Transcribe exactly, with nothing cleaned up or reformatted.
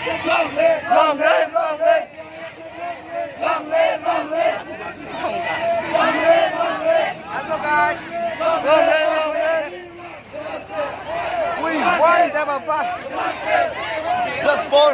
Long live, long live. Long live, long live. Long live, long live. Hello, guys. Long live, long live. We won, Deva Baba. Just for